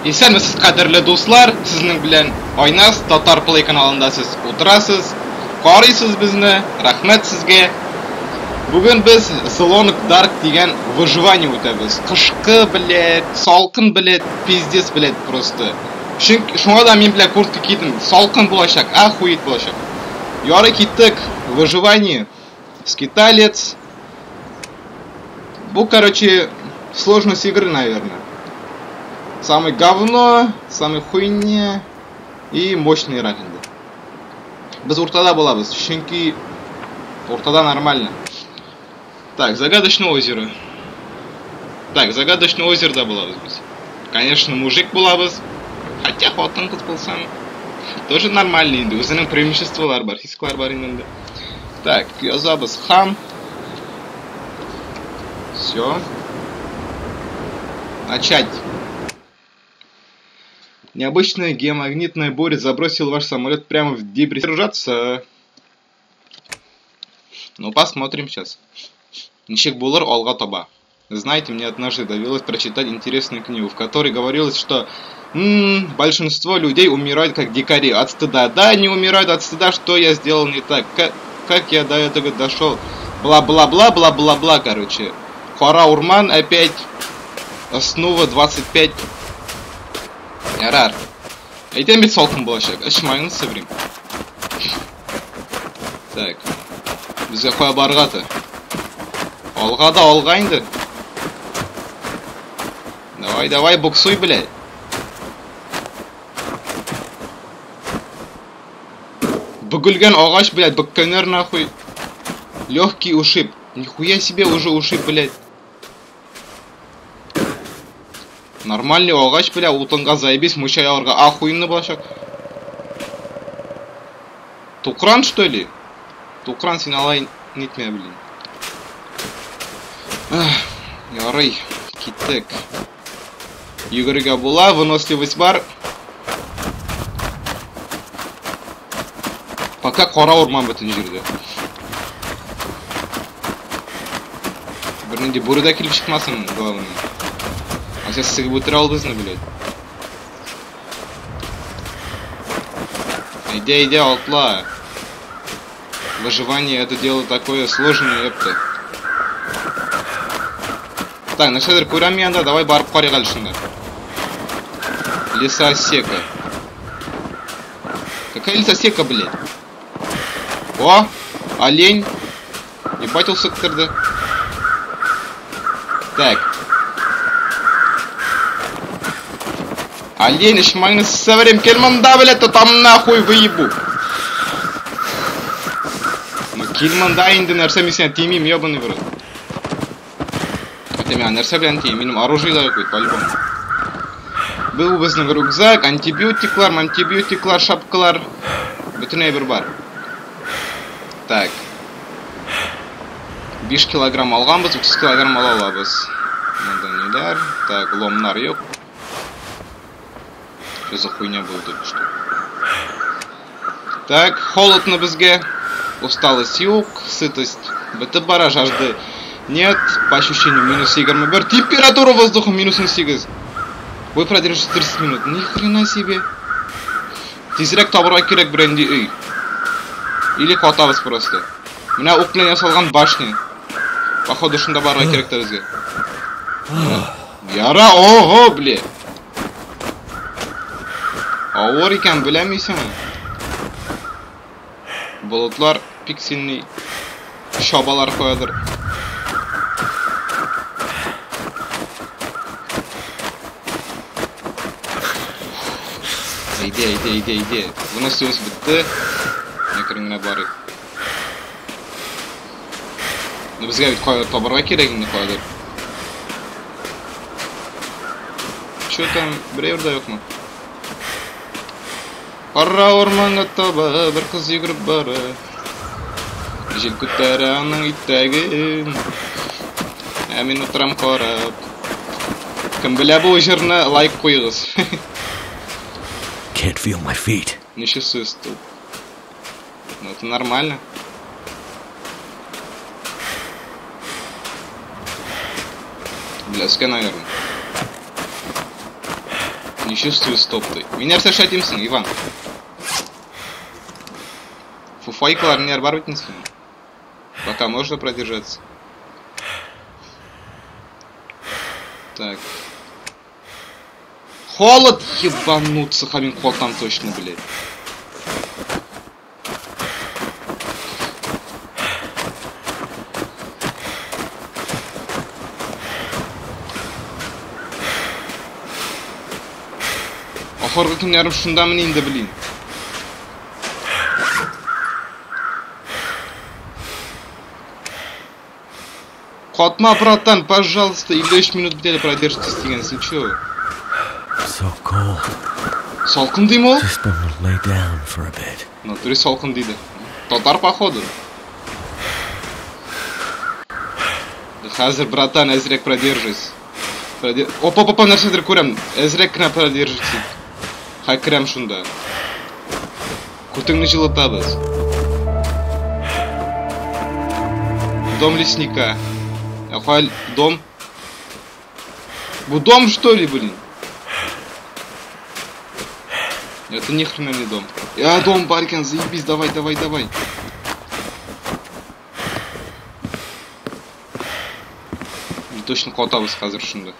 Исәнмесез, кадерле дуслар, сезнең белән Айназ, Татар Play каналында сез утырасыз, карыйсыз безне, рәхмәт сезгә. Бүген без The Long Dark дигән выживание үтәбез. Кышкы, блядь, салкын, блядь, пиздец, блядь, просто. Чөнки шуңа да мин, блядь, куртка кидем. Салкын булачак, охуеть булачак. Ярый киттек, выживание. Скиталец. Бу, короче, сложность игры, наверное. Самый говно, самый хуйня и мощный рак инде. Без уртада булабыз, чөнки уртада нормально. Так, загадочное озеро. Так, загадочное озерода булабыз без. Конечно, мужик булабыз. Хотя хатын-кыз булсаң, тоже нормально инде. Үзенең преимуществолары бар, хислар бар инде. Так, язабыз хам. Все. Начать. Необычная геомагнитная буря забросила ваш самолет прямо в дебри. Держаться. Ну, посмотрим сейчас. Ничек булыр алга таба. Знаете, мне однажды довелось прочитать интересную книгу, в которой говорилось, что большинство людей умирают как дикари от стыда. Да, они умирают от стыда, что я сделал не так, как я до этого дошел. Бла-бла-бла, бла-бла-бла, короче. Кара урман опять. Снова 25. Ярар. Әйтәм бит салкын булачак. Эчмәгез сыбрим. Так. Безгә кая барырга-то? Алга да алга инде. Давай, давай, буксуй, блядь. Бөгелгән агач, блядь, бөккәннәр нахуй. Легкий ушиб. Нихуя себе уже ушиб, блядь. Нормальный агач, бля, утынга заебись, мунча ягарга охуенно булачак. Тукран, что ли? Тукран син алай нитмә, блин. Ах, ярый, киттек. Йөгерергә була, выносливость бар. Пока кара урман бөтен җирдә. Бернинди бүре дә килеп чыкмасын, главное. А сейчас сигеп үтерә ул безне, блядь. Әйдә, әйдә, атла. Выживание это дело такое сложное, ёпта. Так, нәрсәдер күрәм мин анда, давай барып карыйк әле шунда. Лесосека. Какая лесосека, блядь? О, олень. Ебать ул сыктырды. Так. Олень, эчмәгез сәверем, кил монда, блядь, тотам нахуй выебу. Ну, кил монда инде, нәрсә мин сиңа тимим, ебаный в рот. Хотя миңа нәрсә белән тием, минем оружие да юк бит, по-любому. Бу безнең рюкзак, антибиотиклар, антибиотиклар, шапкалар. Бөтен әйбер бар. Так. 5 килограмм алганбыз, 30 килограмм ала алабыз. Монда ниләр? Так, ломнар юк. Что за хуйня была только что? Так, холодно безгә. Усталость юк, сытость бетеп бара, жажды нет. По ощущению минус 21. Температура воздуха минус 18. Вы продержитесь 30 минут. Ни хрена себе. Тизрәк табырга кирәк берәр өй. Или катабыз просто. Менә ук белән ясалган башня. Походу шунда барырга кирәк тә безгә. Яра, ого, бле. Авыр икән, беләмисеңме? Болытлар пиксельный чабалар куядыр. Әйдә, әйдә, әйдә, әйдә. Выносливость бетте. Әкрен генә барыйк. Ну, безгә бит кая табырга кирәк инде каядыр. Чё там, берәү дә юкмы? Кара урманга таба бер кыз йөгереп бара. Җил күтәрә аның итәген. Ә мин утырам карап. Кем белә бу җырны, лайк куегыз. Can't feel my feet. Не чувствую ступ. Ну это нормально. Бляска, наверное. Не чувствую стоп ди. Мин нәрсә эшләтим соң, Иван? Фуфайкалар ниләр бар бит инде синең. Пока можно продержаться. Так. Холод, ебануться, хамин котам точно, блядь. Ахыргы көннәрем шундамыни инде, блин. Катма, братан, пожалуйста, 53 минут бит әле продержитесь дигән, син чё? So cold. Салкын дим ул? Just want to lay down for a bit. Натуре салкын диде. Татар походу. Хәзер, братан, әзрәк продержись. Опа, опа, нәрсәдер күрәм. Әзрәк кенә продержись. Хәй керәм шунда. Күтеңне җылытабыз. Дом лесника. Ә дом? Бу дом, что ли, блин? Это ни хрена не дом. Я дом, Баркин, заебись, давай, давай, давай. Точно катабыз хәзер шунда.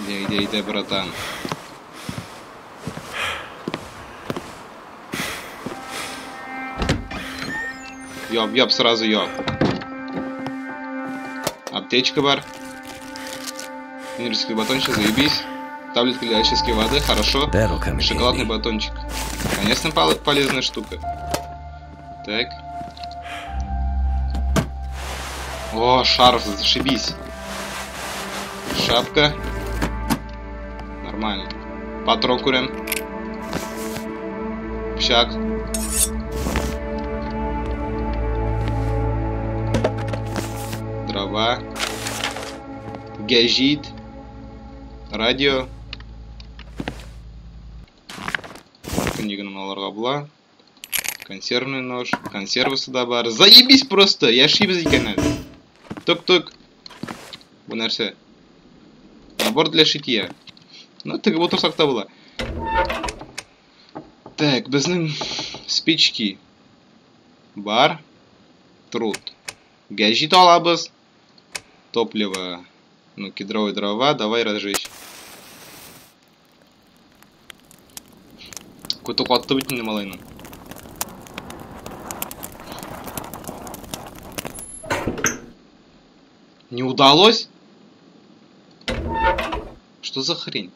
Иде, иде, иде, братан. Ёб, ёб, сразу ёб. Аптечка бар. Энергетический батончик, заебись. Таблетка для очистки воды, хорошо. Шоколадный батончик. Конечно, полезная штука. Так. О, шарф, зашибись. Шапка. Нормально. Патрон курим. Пшак. Дрова. Гәҗит. Радио. Книганы алырга була. Консервный нож. Консервасы да бар. Заебись просто! Яшибез икән әле. Тук-тук. Бу нәрсә? Набор для шитья. Ну, тегеп утырсак та була. Так, безнең спички бар. Труд. Гәҗит алабыз. Топливо. Ну, кедровые дрова. Давай разжечь. Көтү катты бит инде малайның. Не удалось? Что за хрень?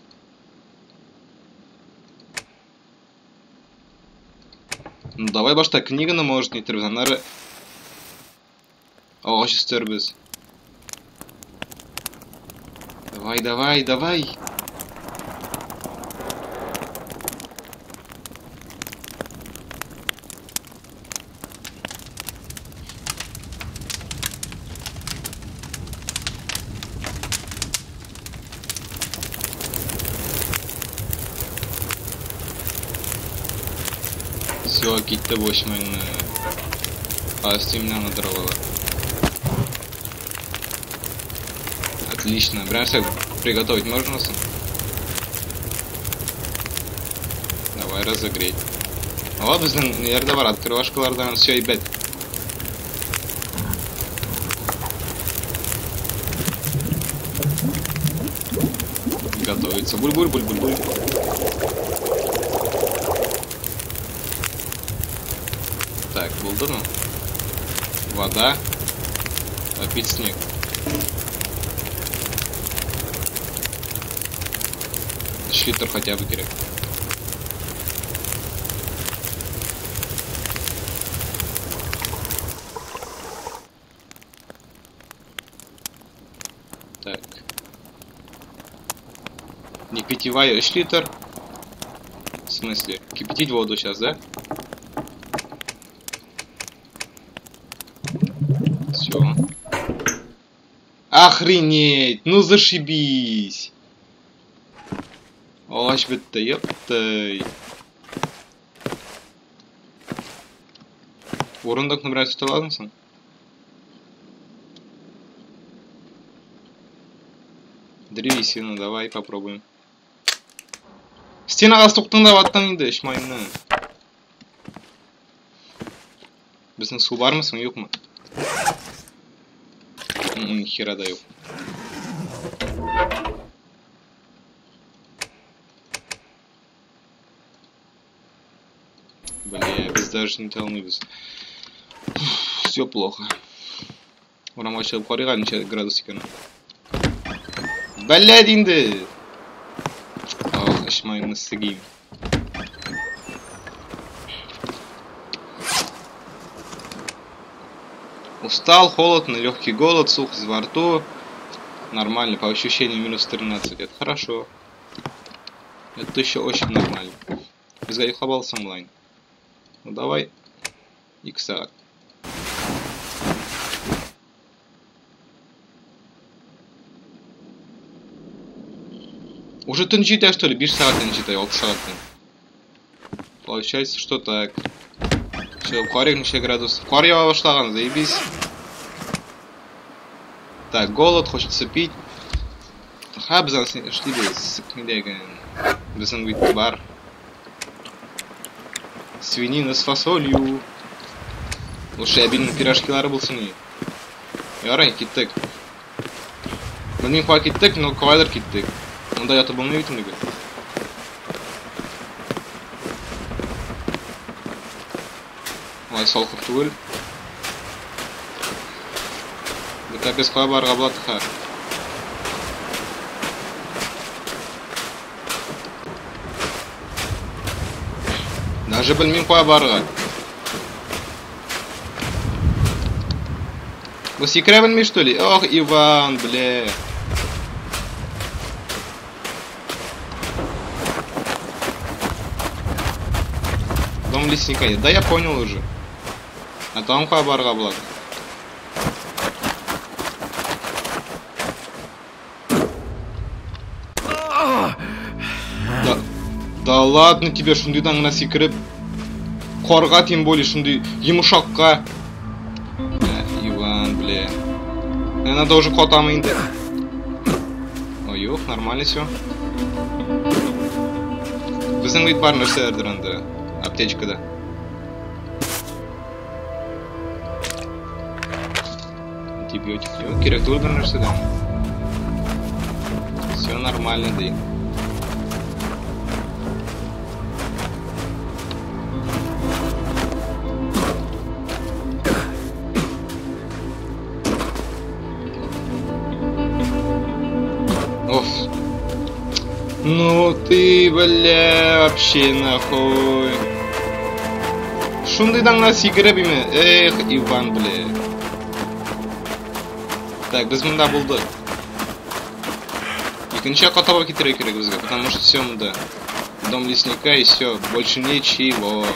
Ну давай башта книганы может не тербез, аннары агач өстербез. Давай, давай, давай. Все, китте бошмайны. Астимнаны дровала. Отлично. Прям все приготовить можно? Давай разогреть. О, безнең ниләр дә бар, открывашкалардан все, ребят. Готовится. Буль-буль-буль-буль-буль. Так, булдымы? Вода. Опить снег. Литр хотя бы кирәк. Так. Не питьевая 3 литр. В смысле? Кипятить воду сейчас, да? Все. Охренеть! Ну зашибись! Агач бетте, ёптай. Урындыкны бераз тота аласың? Древесина, давай попробуем. Стенага суктың да баттың инде, эшмайымны. Безнең су бармы соң, юкмы? Ни хера да юк. Бля, без даже не алмыйбыз. Все плохо. Урамга чыгып карыйк әле ничә градус икән. Блядь инде. Ох, эшмайымны сигим. Устал, холодно, легкий голод, сухость во рту. Нормально, по ощущениям минус 13. Это хорошо. Это еще очень нормально. Безгә йоклап алсаң болай. Ну давай. 2 сәгать. Уже төн җитә, что ли? 5 сәгатьтән җитә, 6 сәгатьтән. Получается, что так. Чыгып карыйк, ничә градус. Кар ява башлаган, заебись. Так, голод, хочется пить. Ха, без аны эшлибез. Нидәген. Безнең бит бар. Свинина с фасолью. Лучше әбинең пирожкилары булсын и. Ярай, киттек. Белмим, кая киттек, но каядыр киттек. Монда ятып булмый бит инде. Алай салкын түгел. Бу капец кая барырга була тыха. Даже белмим кая барырга. Бу сикерә белми, что ли? Ох, Иван, бля. Дом лесника нет. Да я понял уже. А там кая барырга була. Да, да ладно тебе, шундыйдан гына сикереп. Карга тем более шундый йомшакка. Иван, бля. Надо уже котам инде. Ой, юк, нормально все. Безнең бит бар нәрсәләрдер анда. Аптечкада. Антибиотик юк, кирәк түгел бер нәрсә дә. Все нормально, ди. Оф. Ну ты, бля, вообще нахуй. Шундыйдан гына сикереп име. Эх, Иван, бля. Так, без монда булдык. Икенче якка таба китерергә кирәк безгә, потому что все монда. Дом лесника и все, больше ничего.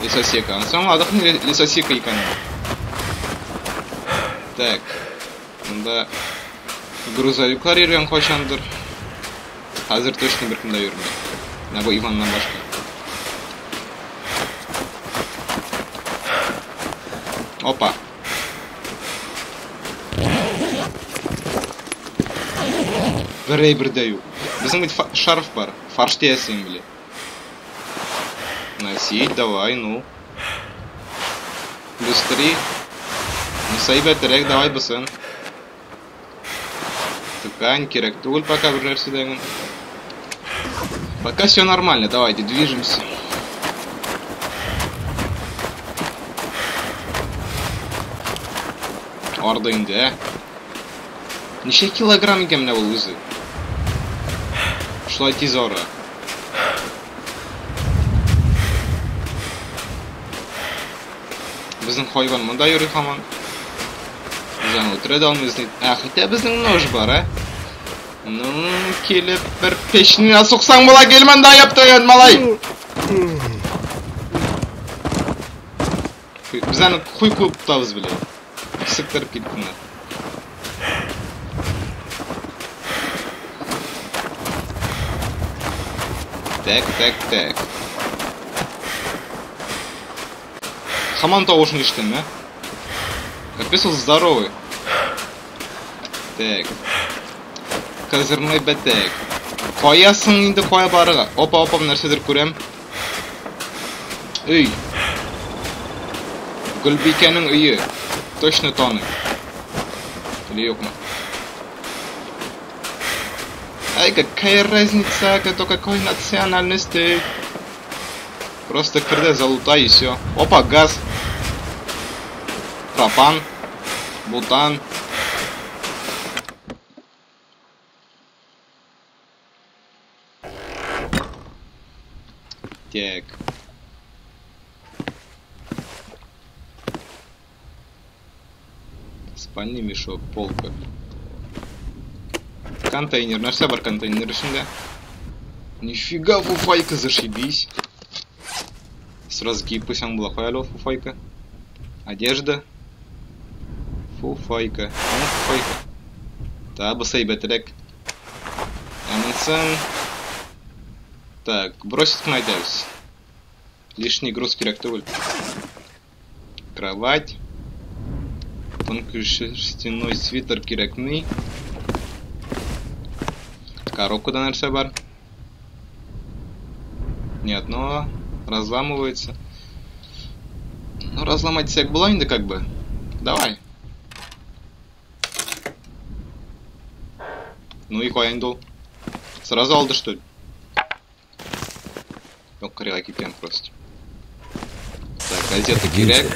Лесосека. Анысы аңладык, лесосека икәнен. Так. Монда грузовиклар йөргән кайчандыр. Хәзер точно беркем дә йөрми. Менә бу Иваннан башка. Опа. Бер әйбер дә юк. Безнең бит шарф бар. Фарш диясең бile. Носить давай, ну. Быстрее. Мусайбәтерәк, давай бысын. Ткань, кирәк түгел пока бер нәрсә дә. Пока все нормально, давайте движемся. Арды инде, ә? Ничә килограмм икән менә ул үзе? Шулай тиз ара. Безнең хайван монда йөри һаман. Без аны үтерә дә алмыйбыз. Ә, хотя безнең нож бар, ә? Ну, килеп бер печенә суксаң була, кил монда, яптыгын, малай! Без аны хуй куып тотабыз, бля. Сыктырып киттеннәр. Так, так, так. Хаман тавышын ишетәм, ә? Капец ул здоровый. Так. Козырной бәтәк. Кая соң инде, кая барырга? Опа, опа, нәрсәдер күрәм. Өй. Гөлбикәнең өе. Точно таныйм. Или юкмы? Ай, какая разница, кто какой национальности. Просто кер дә залутай и все. Опа, газ. Пропан. Бутан. Так. Спальный мешок, полка. Контейнер. Нәрсә бар контейнер эчендә? Нифига, фуфайка, зашибись. Сразу киеп куйсаң була. Кая әле ул фуфайка? Одежда. Фуфайка. Ну, фуфайка. Та, бусы әйбәтрәк. Ә монысын... Так, бросить кына әйтәбез. Лишний груз кирәк түгел. Кровать. Тонкий шерстяной свитер кирәкми. Коробкада нәрсә бар? Ни одного. Разламывается. Ну, разломать всяк була инде как бы. Давай. Ну и кая инде ул? Сразу алды, что ли? Юк, кырыйга киткән просто. Так, газета кирәк.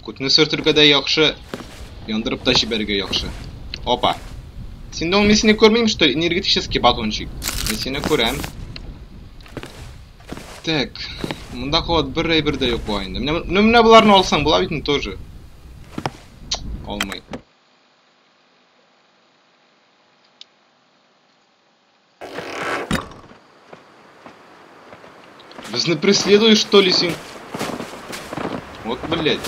Күтне сөртергә дә яхшы, яндырып та җибәрергә яхшы. Опа. Син дә мин сине күрмим, что ли? Энергетический батончик. Мин сине күрәм. Так, монда кабат бер әйбер дә юк була инде. Менә, ну, менә боларны алсаң була бит инде тоже. Алмый. Безне преследуешь, что ли, син? Вот, блядь.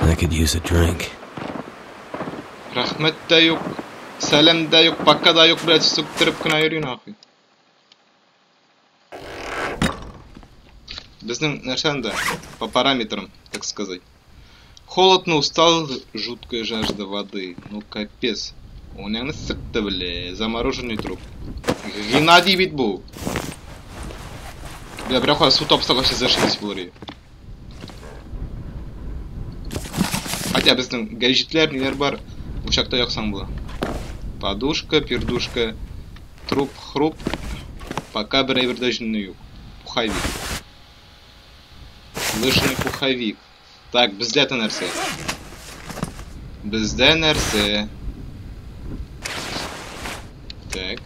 I could use a drink. Рәхмәт тә юк, сәлам дә юк, пока да юк, блядь, сүктереп кенә йөри нахуй. Безнең нәрсә анда? По параметрам, так сказать. Холодно, устал, жуткая жажда воды. Ну капец. Уняны сыкты, бля, замороженный труп. Геннадий бит бу. Бля, бер су тапсак вообще зашибись булыр иде. Хотя безнең гәҗитләр, ниләр бар, учакта яксаң була. Подушка, пердушка, труп, хруп. Пока бер әйбер дә җөнне юк. Пуховик. Лыжный пуховик. Так, бездә нәрсә? Бездә нәрсә? Так.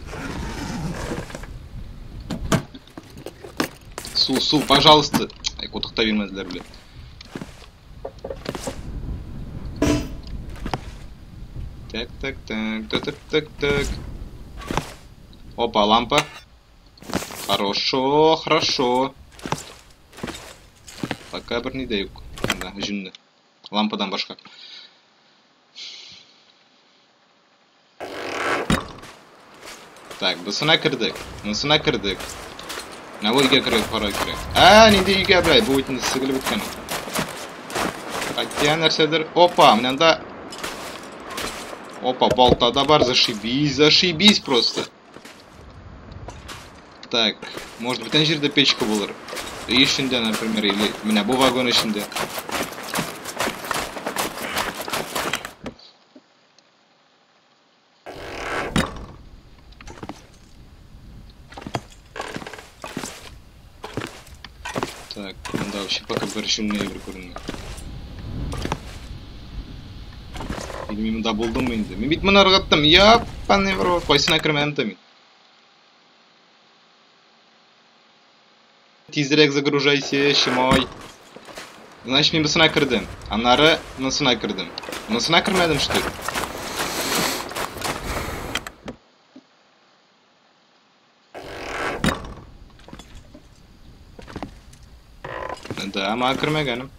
Су, су, пожалуйста. Ай, кутыкта бирмәделәр, бля. Так, так, так, так, так, так, так. Опа, лампа. Хорошо, хорошо. Пока бер ни дә юк. Да, җүнле. Лампадан башка. Так, бусына кердек. Монысына кердек. Менә бу өйгә кереп карау кирәк. Ә, нинди өйгә, блядь, бу бит инде сыгылып беткән. Хотя нәрсәдер. Опа, менә анда. Опа, балта да бар, зашибись, зашибись просто. Так, может бөтен җирдә печка булыр. Өй эчендә, например, или менә бу вагон эчендә. Так, монда вообще пока бер җүнле әйбер күренми. Или мин монда булдыммы инде? Мин бит моны ыргыттым. Яппаный в рот. Кайсына кермәдем дә мин. Тизрәк загружайся, чимай. Значит, мин бусына кердем. Аннары монысына кердем. Монысына кермәдем, что ли? Да, моңа кермәгәнем.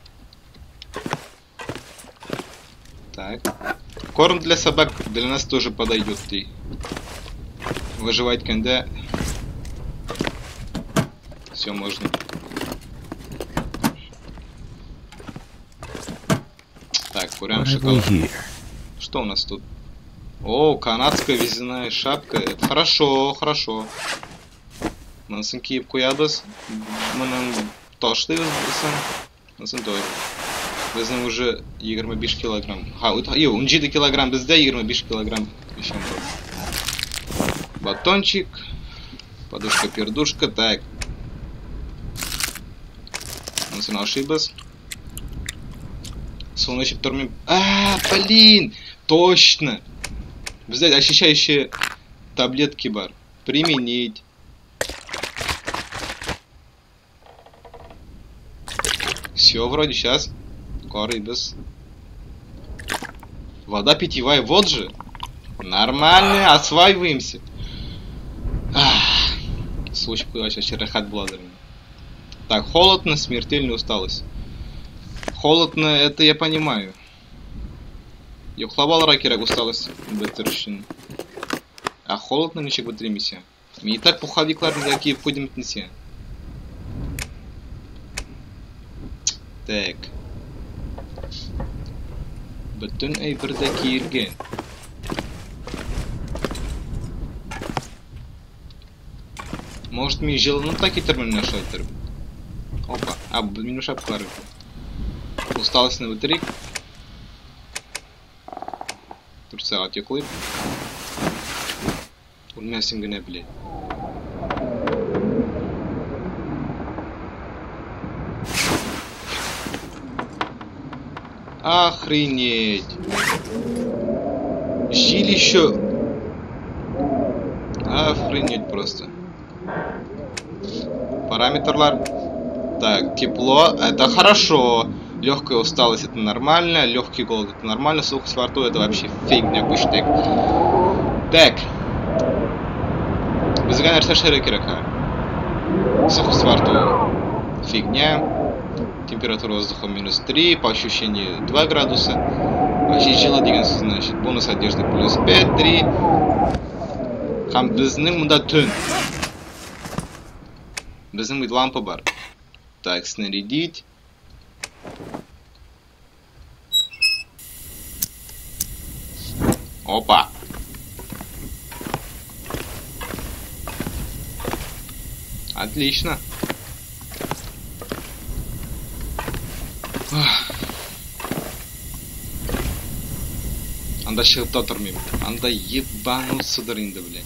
Так. Корм для собак для нас тоже подойдет, ты. Выживать кенде. Все можно. Так, курям шоколад. Что у нас тут? О, канадская вязаная шапка. Это хорошо, хорошо. Монысын киеп куябыз. Моның ташлыйбыз бусын. Монысын тоже. Безнең уже 25 килограмм. Ха, юк, 17 килограмм бездә, 25 килограмм еще бар. Батончик. Подушка-пердушка. Так. Монысын ашыйбыз. Суны эчеп тормыйм. А, блин! Точно! Бездә очищающие таблетки бар. Применить. Все, вроде сейчас. Карыйбыз. Вода питьевая, вот же. Нормально, осваиваемся. Су эчеп куйгач, вообще рәхәт буладыр. Так, холодно, смертельная усталость. Холодно, это я понимаю. Йоклап алырга кирәк усталость бетерер өчен. А холодно ничек бетерим исә? Мин и так пуховикларны да киеп куйдым бит инде. Так. Бөтен әйбер дә киелгән. Может, мин җылынып та китермен менә шулай иттереп. Опа. А, минем шапкалар бит. Усталостьны бетерик. 4 сәгать йоклыйк. Үлмәсен генә, блядь. Охренеть. Җил еще. Охренеть просто. Параметрлар. Так, тепло. Это хорошо. Легкая усталость это нормально. Легкий голод это нормально. Сухость во рту это вообще фигня, пуштек. Так. Безгә нәрсә эшләргә кирәк хәзер? Сухость во рту фигня. Температура воздуха минус 3, по ощущению 2 градуса. Вообще җылы дигән сүз, значит, бонус одежды плюс 5, 3. Һәм безнең монда төн. Безнең бит лампа бар. Так, снарядить. Опа. Отлично. Анда чыгып та тормыйм. Анда ебанутсыдыр инде, блядь.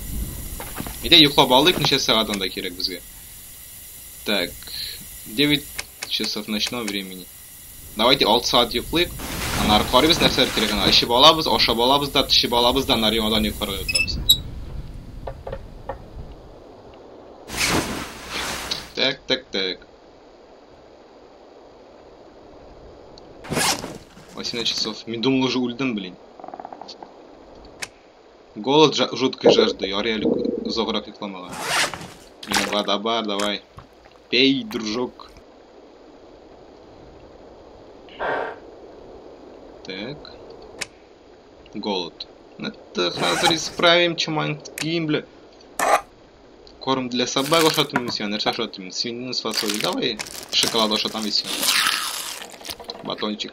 Әйдә йоклап алыйк, ничә сәгать анда кирәк безгә? Так, 9 часов ночного времени. Давайте 6 сәгать йоклыйк. Аннары карыйбыз нәрсәләр кирәк. Аны эчеп алабыз, ашап алабыз да, төшеп алабыз да, аннары яңадан йокларга ятабыз. Так, так, так. 18 часов. Мин думал уже үлдем, блин. Голод, жуткая жажда. Ярый әле озаграк йокламаган. Вода бар, давай. Пей, дружок. Так. Голод. Это хәзер исправим, чуманкин, бля. Корм для собак ашатым син, нәрсә ашатым? Свинину с фасолью. Давай шоколад ашатам и всё. Батончик.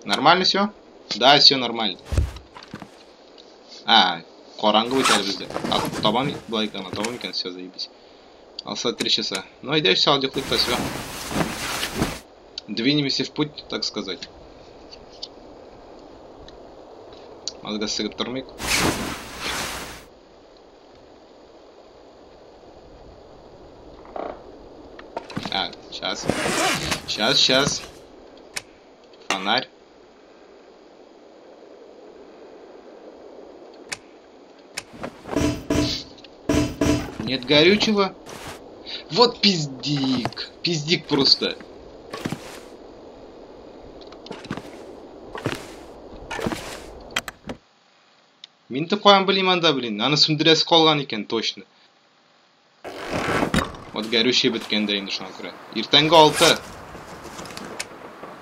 Нормально все? Да, все нормально. А, караңгы бит әле бездә. А, табам, былай гына табам икән, все, заебись. Алса 3 часа. Ну, әйдә, все, йоклыйк та, все. Двинемся в путь, так сказать. Азга сыгып тормыйк. А, сейчас. Сейчас, сейчас. Фонарь. Нет горючего. Вот пиздик. Пиздик просто. Мин дә каян белим анда, блин. Аны сүндерәсе калган икән, точно. Вот горючий беткән дә инде шуңа күрә. Иртәнге 6.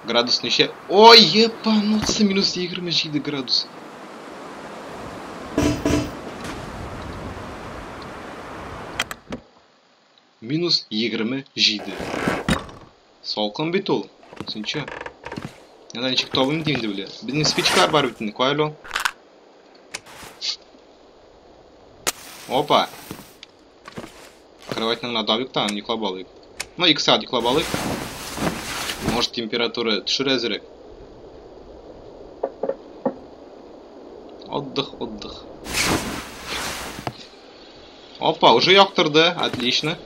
Градус ничә? Ой, ебануться, минус 27 градус. Минус 27. Салкын бит ул. Син чё? Анда ничек табыйм дим инде, бля. Безнең спичкалар бар бит инде, кая әле ул? Опа. Кроватьның гына табыйк та, аны йоклап алыйк. Ну, 2 сәгать йоклап алыйк. Может, температура төшер әзрәк. Отдых, отдых. Опа, уже яктырды. Отлично.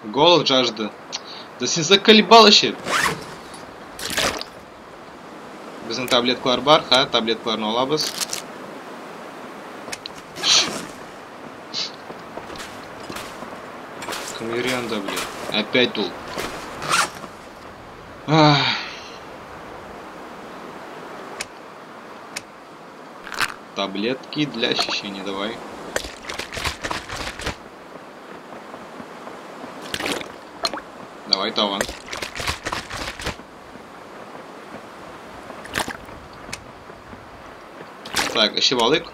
Голод, жажда. Да син заколебал еще. Безнең таблеткалар бар, ха, таблеткаларны алабыз. Кем йөри анда, блин? Опять ул. Таблетки для очищения, давай. Давай, таван. Так, эчеп алыйк.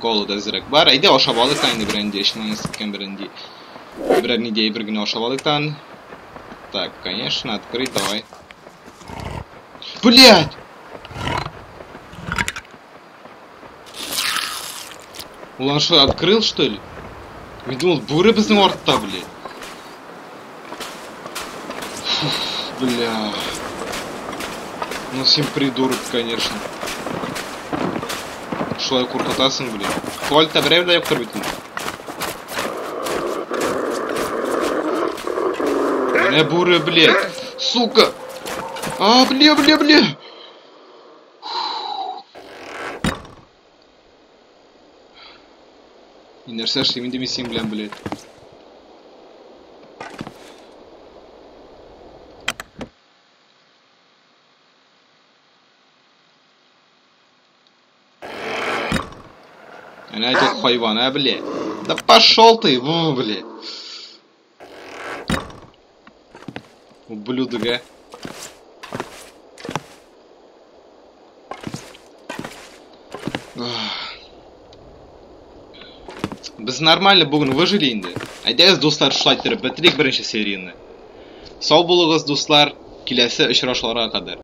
Голод әзрәк бар. Әйдә ашап алыйк та инде берәр эченнән сиккән берәр берәр нидә бер генә ашап алыйк та. Так, конечно, открыть давай. Блять! Он что, открыл, что ли? Я думал, бүре безнең артта, блядь. Фух, бля. Ну, син придурок, конечно. Шулай куркытасың, блядь. Туалетта берәү дә юктыр бит инде. Менә бүре, блядь. Сука! А, бля, бля, бля! И нәрсә эшлим инде мин синең белән, блядь. Әнә әйтә хайван, ә, блядь. Да пошел ты, ву, блядь. Ублюдок, а. Без нормально бүген выжили инде. Әйдәгез, дуслар, шулай иттереп бетерик беренче серияне. Сау булыгыз, дуслар, киләсе очрашуларга кадәр.